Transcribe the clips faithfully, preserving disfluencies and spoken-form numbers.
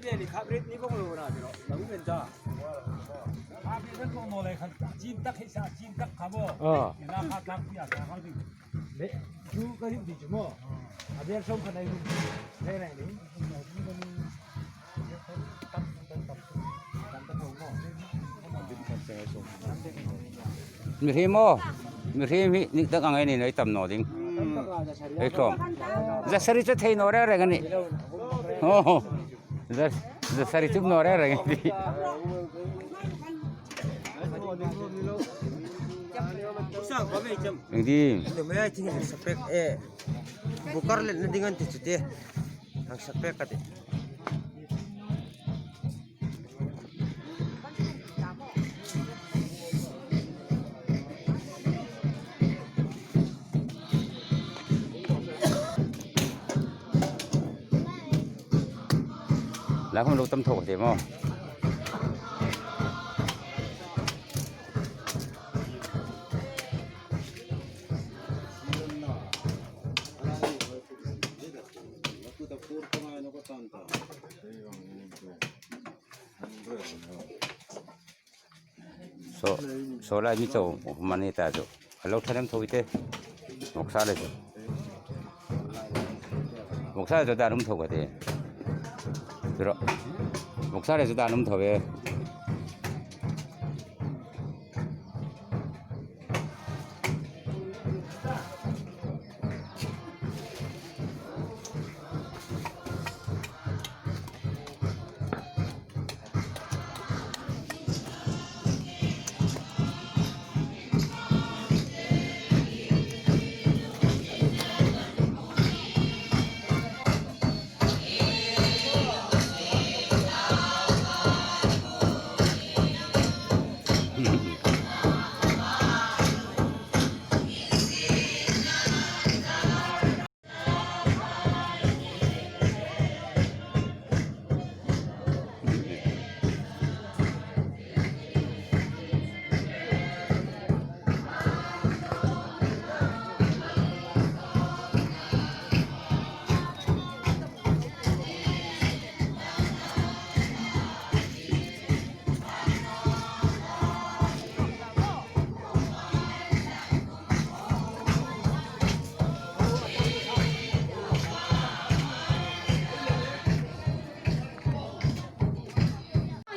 Ni kha bret ni bawk lo na ti lo. Na u men ta. Kha bret kan kong naw lei khan chin tak hei sa, chin tak kha bo. Ah. Ni na kha tak pi a sa kha ding. Le, chu ka ring di chu maw. A bel sawm kha nai ring. Nai nai ni. Mihriem aw, mihriem hi nik tak ang ei ni, ei tam naw ding. Ei khawm. Za sari chu thei naw reng reng a nih. Oh, za, za sari chu naw reng reng a nih. Engdi. Numei ai thing hang sak pek e. Bukar letna ding an ti chu te. Hang sak pek ka ti. Lai khawm lo tam thaw ka ti maw. So, so lai mi chau mani ta chu. A lo thanem tho i te. Moksa le chu. Moksa le chu dan um tho ka te. Chu ro. Moksa le chu dan um tho e.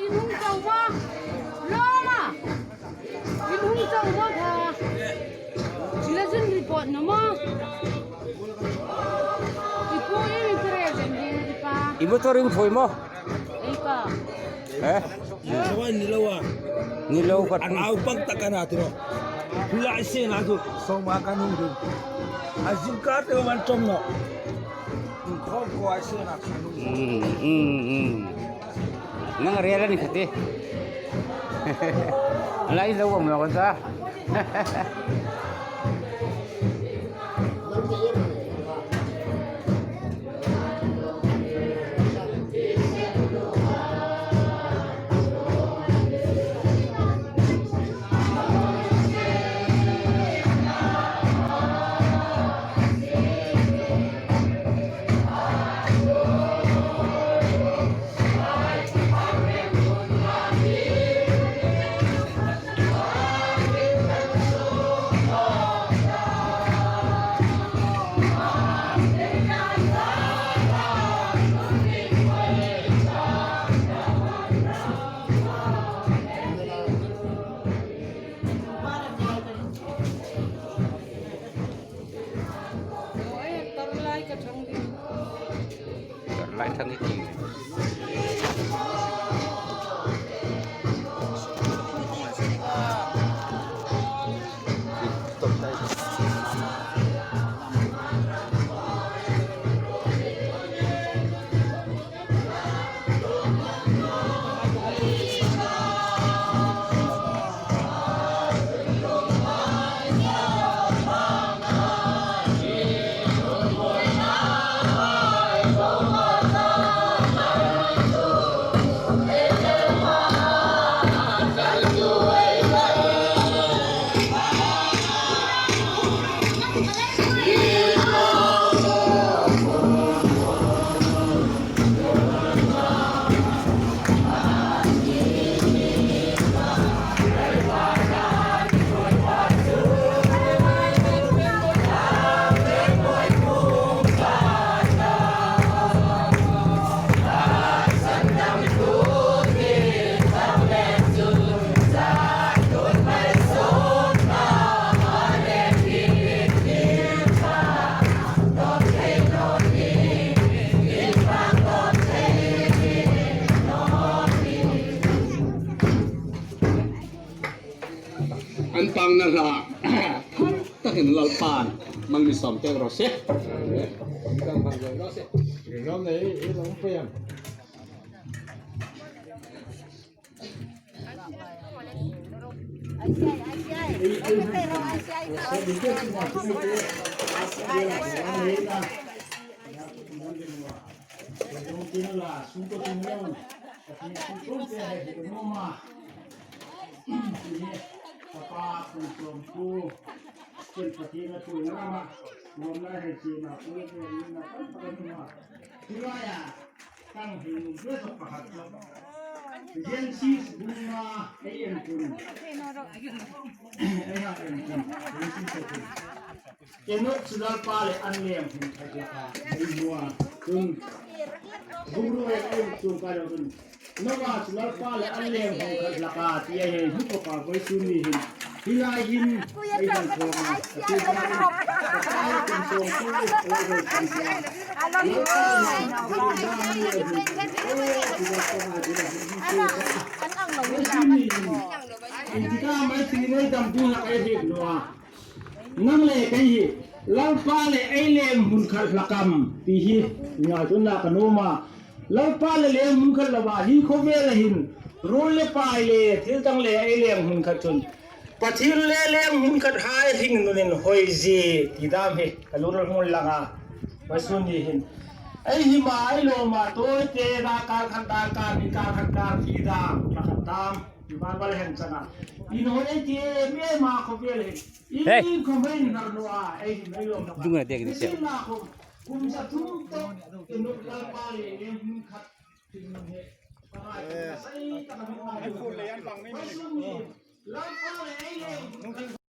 In hung chau maw? Lawm a. In hung chau maw kha? Chila chun report na maw? I pu i mi present ding i pa. I motor in phui maw? Ei pa. Eh? Ni lo a. Ni lo ka. An au pang tak ka na ti ro. Hu lai se na chu. So ma ka nung ding. A zingkar te man chom naw. Khom ko ai se na. Mm, mm, mm. Nang rel a ni kha te. Lai lo ang lo kan sa. Lai thang i ti. Takin Lalpan mal mi sawm pek raw se. Tang hei nun ve sawk pakhat chu. Genesis bung nga ei en chun. Ei ha en chun. Genesis ei chun. Enok chu Lalpa le an lem hun khat hlak a ei hmu a. Chun. Bung ruh ei en chun ka lo chun. Noa chu Lalpa le an lem hun khat hlak a ti ei hei hmu bawk a vawisun ni hin. Hi lai hin ei hang thawng a, a ti pa, a pa kum sawm ku, ei hei kan tia. Lalpa le an lem hun khat hlak a. Vawisun ni hin. Inti ka mai ti nei dam ding hlak ei hriet naw a. Nang le kei hi Lalpa le ei lem hun khat hlak am ti hi ngaituona ka nuom a. Lalpa le lem hun khat loa hi khawvela hin ruol le pai le thil dang le ei lem hun khat chun Pathien le lem hun khat hai hringnun inhawi zie ti dam hi ka lungril hmun langa vawisun ni hin ei hi ma ei lo ma tawite da kar khat da kar ni kar khat kar ti da khat dam. Ti ban bal hen changa. Inhawi ei ti em em a khawvel hin. Hey. Ei khawvel hin har lo a, ei hin ei lo na. Dung na dek ni se. Ni na khawm. Kum za thum to. Enok Lalpa le lem hun khat. Tin he. Ka ngai. Sai ta ka ngai. Vawisun ni. Lalpa le ei lem.